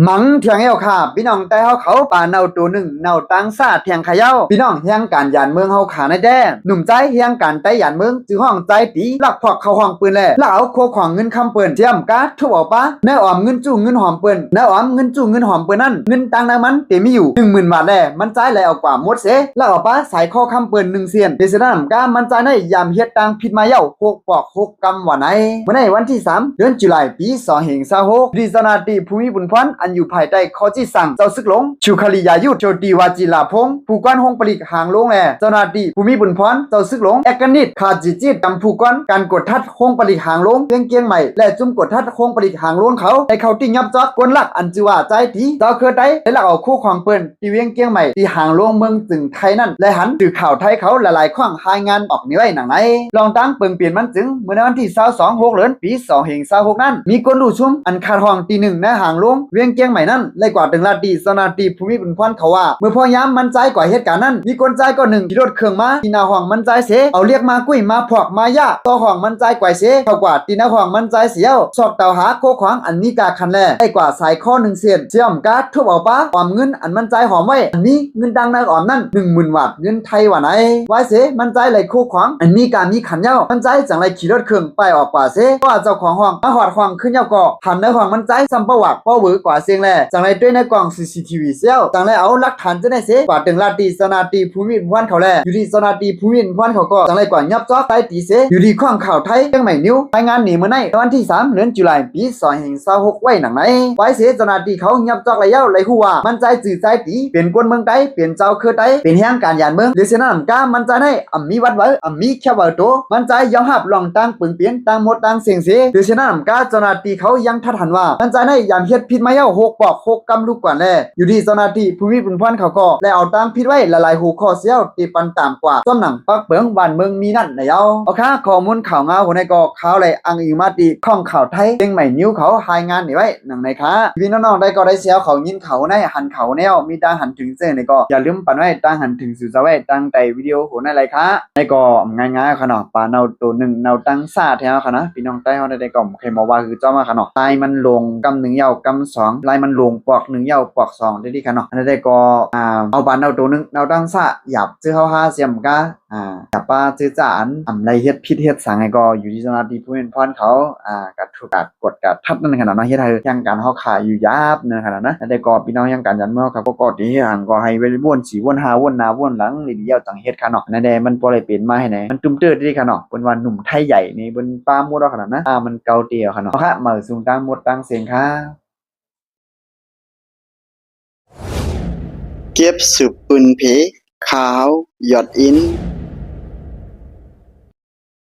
ມັງທຽງແລ້ວຄ່າ ພີ່ນ້ອງໄຕ້ເຮົາເຂົາ ປາເນົ່າໂຕໜຶ່ງເນົ່າຕາງຊາແທງຂະເຍົາ. ພີ່ນ້ອງແຮງການຢານເມືອງເຮົາຂ້າໃນແດນ ໜຸ່ມຊາຍແຮງການໄຕ້ຢານເມືອງ ຈື່ຮ້ອງໃຈຕີ ລັກພວກເຂົ້າຫ້ອງປືນແລ ລັກເອົາໂຄຂອງເງິນຄຳເປີນ ແຖມກາທຸບເອົາປາ ໃນອອມເງິນຈູ້ເງິນຫອມເປີນ ໃນອອມເງິນຈູ້ເງິນຫອມເປີນນັ້ນ ເງິນຕ່າງໃນມັນເຕັມມີຢູ່ ໜຶ່ງໝື່ນບາດແລ ມັນຊາຍໄລ່ເອົາກວ່າໝົດເສ ລັກເອົາປາສາຍຄໍຄຳເປີນໜຶ່ງເສັ້ນ ເດຊະນັ້ນກາມັນຊາຍໃນຍາມເຮັດຕ່າງຜິດມາເຍົາ ຫົກປອກຫົກ ກຳວ່າໃນ ເມື່ອໃນວັນທີສາມ ເດືອນຈຸລາຍ ປີສອງພັນຊາວຫົກ ທີ່ເຈົ້າໜ້າທີ່ຜູ້ມີບຸນພອນ ອັນຢູ່ພາຍໃຕ້ຂໍ້ຊີ້ສັ່ງເຈົ້າຊຶກຫຼວງ ຊູຄາລິຍາຍຸດ ໂຊຕິວາຈິລາພົງ ຜູ້ກວານໂຮງຜະລິດຫາງໂລງ ແລະ ເຈົ້າໜ້າທີ່ຜູ້ມີບຸນພອນ ເຈົ້າຊຶກຫຼວງ ແອກກະນິດ ຄາຈິຈິດ ຈຳຜູ້ກວານການກວດທັດໂຮງຜະລິດຫາງໂລງ ວຽງກຽງໃໝ່ ແລະ ຊຸມກວດທັດໂຮງຜະລິດຫາງໂລງເຂົາ ໄດ້ເຂົ້າຕິດຫຍັບຈອກຄົນລັກ ອັນຊື່ວ່າ ຈາຍຕີ ຊາວເຄີໄຕ ໄດ້ລັກເອົາໂຄຂອງເປີນ ທີ່ວຽງກຽງໃໝ່ ທີ່ຫາງໂລງເມືອງຈຶ່ງໄທນັ້ນ ແລະ ຫັນສື່ຂ່າວໄທເຂົາຫຼາຍໆຄັ້ງ ລາຍງານອອກນີ້ໄວ້ດັ່ງໃດ. ລອງຕາງເປີງເປັນມັນຈຶ່ງ ເມື່ອໃນວັນທີຊາວສອງ ຫົກ ເດືອນ ປີສອງພັນຊາວຫົກນັ້ນ ມີກົນຮູ້ຊຸມ ອັນຂາດຫ້ອງຕີໜຶ່ງໃນຫາງໂລງວຽງກຽງໃໝ່ນັ້ນ ໄດ້ກວາດເຖິງລາດທີ່ເຈົ້າໜ້າທີ່ຜູ້ມີບຸນພອນເຂົາວ່າ ເມື່ອພໍຍາມມັນຊາຍກວາດເຮັດການນັ້ນ ມີຄົນຊາຍກ້ອນໜຶ່ງຂີ່ລົດເຄື່ອງມາທີ່ໜ້າຫ້ອງມັນຊາຍເສ ເອົາລຽກມາກຸ້ຍມາພອກມາຢາຕໍ່ຫ້ອງມັນຊາຍກວາຍເສ ເຂົ້າກວາດທີ່ໜ້າຫ້ອງມັນຊາຍເສແລ້ວ ຊອກຕາວຫາໂຄຂອງອັນມີກາຂັນແລ ໄດ້ກວາດສາຍຄໍໜຶ່ງເສັ້ນ ເຊື່ອມກາທຸບເອົາປາອອມເງິນອັນມັນຊາຍຫອມໄວ້ ອັນມີເງິນຕ່າງໃນອອມນັ້ນ ໜຶ່ງໝື່ນບາດເງິນໄທວ່າໃນ. ວ່າເສມັນຊາຍໄລ່ໂຄຂອງອັນມີກາມີຂັນເຍົາ ມັນຊາຍຈັ່ງໄດ້ຂີ່ລົດເຄື່ອງປ້າຍອອກກວ່າເສ ເພາະວ່າເຈົ້າຂອງຫ້ອງມາຮອດຫ້ອງຄືນເຍົາກໍ ຫັນໃນຫ້ອງມັນຊາຍຊ້ຳປະຫວັກເວົ້າເຫວີກວ່າເສັງແລ ຈັ່ງໄດ້ຕົວໃນກ້ອງຊີຊີທີວີເຊວ ຈັ່ງໄດ້ເອົາຫຼັກຖານເຈົ້າໃນເສ ກວາດເຖິງລາດທີ່ເຈົ້າໜ້າທີ່ຜູ້ມີບຸນພອນເຂົາແລ ຢູ່ທີ່ເຈົ້າໜ້າທີ່ຜູ້ມີບຸນພອນເຂົາກໍຈັ່ງໄດ້ກວາດຫຍັບຈອກໄດ້ຕີເສ ຢູ່ທີ່ຂ້ອງຂ່າວໄທເຊີງໃໝ່ນິວ ລາຍງານນີ້ເມື່ອໃນວັນທີສາມ ເດືອນຈຸລາຍ ປີສອງພັນຊາວຫົກໄວ້ດັ່ງໃດ. ໄວ້ເສເຈົ້າໜ້າທີ່ເຂົາຫຍັບຈອກໄລຍາວໄລຮູ້ວ່າ ມັນຊາຍຈື່ຈາຍຕີ ເປັນຄົນເມືອງໃຕ້ ເປັນຊາວເຄີໄຕ ເປັນແຮງການຢານເມືອງ ເດຊະນັ້ນກາມັນຈາຍໃນ ອຳມີວັດເຫວີ ອຳມີແຄບເຫວີໂຕ ມັນຈາຍຍອມຮັບລອງຕາງເປີງເປັນ ຕາງໝົດຕາງເສັງເສ ເດຊະນັ້ນກາເຈົ້າໜ້າທີ່ເຂົາຍັງທັດຫັນວ່າ ມັນຈາຍໃນຍາມເຮັດຜິດມາເຍົາ ຫົກປອກຫົກກຳລູກກວນແລ ຢູ່ທີ່ເຈົ້າໜ້າທີ່ຜູ້ມີບຸນພອນເຂົາກໍໄດ້ເອົາຕາງຜິດໄວ້ຫຼາຍໆຫົວຂໍ້ເສຍ ທີ່ປັນຕາມກວ່າ ສ່ວນໜັງປັກເປິງບ້ານເມືອງມີນັ້ນໃນເອົາ ເອົາຄ່າ ຂໍ້ມູນຂ່າວງາວຫົວໃນກໍຂ່າວໄດ້ອ້າງອີງມາທີ່ຂ້ອງຂ່າວໄທ ເຊີງໃໝ່ນິວເຂົາລາຍງານນີ້ໄວ້ ໜັງໃນຄ່າ ພີ່ໆນ້ອງໆໄດ້ກໍໄດ້ແຊວເຂົາຍິນເຂົາໃນຫັນເຂົາແນວ ມີຕາງຫັນເຖິງເຊິ່ງໃດກໍຢ່າລືມປັນໄວ້ ຕາງຫັນເຖິງສູ່ເຈົ້າໄວ້ ຕາງໃຕ້ວິດີໂອຫົວໃນໄລຄ່າ ໃນກໍງ່າຍໆຄ່ະເນາະ ປາເນົ່າໂຕໜຶ່ງເນົ່າຕາງຊາແທ້ຄ່ະເນາະ ພີ່ນ້ອງໄຕ້ເຮົາໃດກໍບໍ່ເຄີຍມາວ່າຄືເຈົ້າມາຄ່ະເນາະ ລາຍມັນລົງກຳໜຶ່ງເຍົາກຳສອງ ລາຍມັນລົງປອກໜຶ່ງເຍົາປອກສອງໄດ້ດີຄ່ະເນາະ ອັນໃດກໍ ອ່າ ເອົາປາເນົ່າໂຕໜຶ່ງເນົ່າຕາງຊາ ຢາບຊື້ເຮົາຫາສຽມກາ ອ່າ ຢ່າປາເຈື່ອຈາອັນ ອຳໄລເຮັດຜິດເຮັດສັງໃຫ້ກໍຢູ່ທີ່ເຈົ້າໜ້າທີ່ຜູ້ມີບຸນພອນເຂົາ ອ່າ ກະທຸກກະກົດກະທັດນັ້ນຂະໜາດເນາະ ເຮັດໃຫ້ແຮງການເຮົາຂາຍຢູ່ຢາບນັ້ນຂະໜາດນະ ແລ້ວກໍພີ່ນ້ອງແຮງການຢານເມືອງເຂົາປະກອບທີ່ເຮັດຫຍັງກໍໃຫ້ເວົ້ນສີວົນຫາວົນໜ້າວົນຫຼັງດີໆ ເອົາຈັ່ງເຮັດຂະເນາະ ນັ້ນແຫຼະ ມັນບໍ່ໄດ້ເປັນມາໃຫ້ໃນ ມັນຕຸ້ມເຕີດດີຂະເນາະ ເພິ່ນວ່າໜຸ່ມໄທໃຫຍ່ນີ້ ເພິ່ນປາໝົດເອົາຂະໜາດນະ ອາ ມັນເກົ່າເຕີເອົາຂະເນາະ ເອົາຂະ ເໝີສູງຕາງໝົດຕາງເສັງຂະ ເກັບສືບປືນເພ ຂ່າວຍອດອິນ